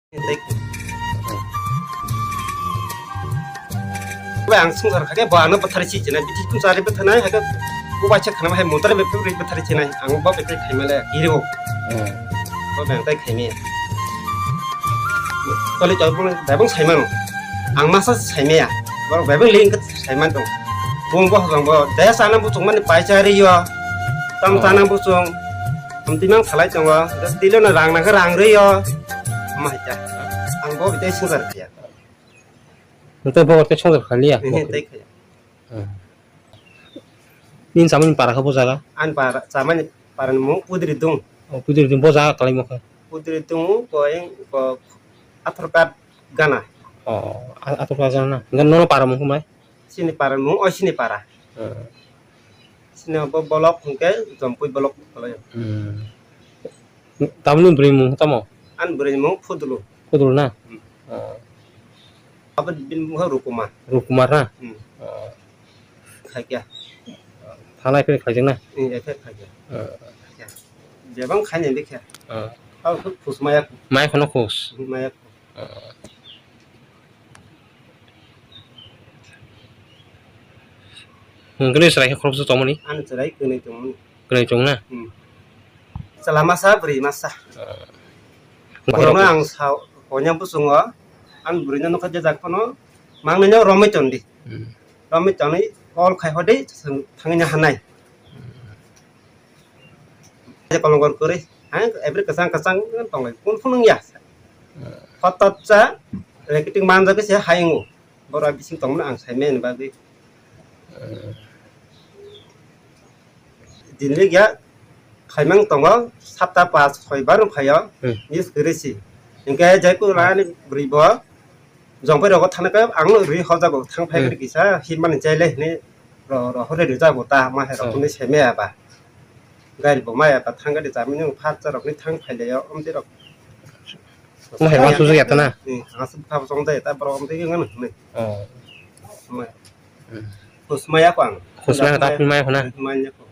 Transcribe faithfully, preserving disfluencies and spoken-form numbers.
Tei. Ba ang swngchar kha khe bo ano bwthar si chinai, bithi kum chari bwthanai, hakhe bo bacha khana hai motor be phuri bwthar chinai, ang bo be khai male kiri bo. Hmm. Bo bang tai khai me. Toli tol bo bang sai mano. Ang masa sai me ya. Bo bang ling sai man tong. Bo bo bang bo daya sana bo chung mani pai chari yo. Tam sana bo chung. Am timang salai tongo. Dilo na rang na rang re yo. Ama hai ta. Ang bo tei swngchar kha ya. Tei bo tei swngchar kha liya. Ehe, tei kha ya. Hmm. Nini chamani para khe bo jaga? Ani para, chamani para ni mung Pudri Dung. Oh, Pudri Dung bo jaga kalaimo khe? Pudri Dung ko, ko Athor Card gana. Oh, a-, Athor Card gana. Enggak nono para mung khe mai? Sini para mung, oi sini para. Hmm. Sini bo block hwnkhe Jompui block kalaio. Hmm. Tamni bwrwi mung tamo? Ani bwrwi mung Phudulu. Phudulu na? Hmm. Oh. Abo bini mung Rukuma. Rukuma na? Hmm. Oh. Khaikya. Thanai phai khaijak na? Hmm, effect khaikya. Oh. Khaikya. Jebang khaini bikhe. Oh. Abo khusmaya. Mai khono khus. Hmm, maya. Hwnkhe chwrai khe khoroksa tongmani? Ani chwrai kwnwi tongmani. Kwnwi tong na? Hmm. Chwla masa, bwrwi masa. Ah. Borokno ang sa, konya bwswngo, ani bwrwino nokha jejak phano, mangnaino romwi tondi. Hmm. Romwi tonwi call khai hodi, thangwi hanai. Kolongor kwrwi, ha, every kwchang kwchang tonglai, kun phunung ya. Hotot cha, rekiting manjak se hai wngo. Bora bising tongmani ang sai mani bagwi. Dinlik ya, khaimang tongo, sapta pas soi bar phaio, Hmm. News kwrwi si. Hinkhe jaiku rani bwrwi bo, Jongpai rogo thangna khe ang no rwi hor jago, thang phai Hmm. kisa himani chaile hini ro, ro, hore rwi jago ta, ma hai rok Oh. Hwnwi sai maya ba. Gari bo maya ba, thang gari chami nung phat cha rok ni thang phai le yo, om ti rok. Ma hai ma susu ya ta na? Hmm, ha su pha song jai ta, borok om ti ngan hwnwi. Oh. Ma. Hmm. Khus maya ko ang. Khus maya ta, khus maya ko na? Maya ko.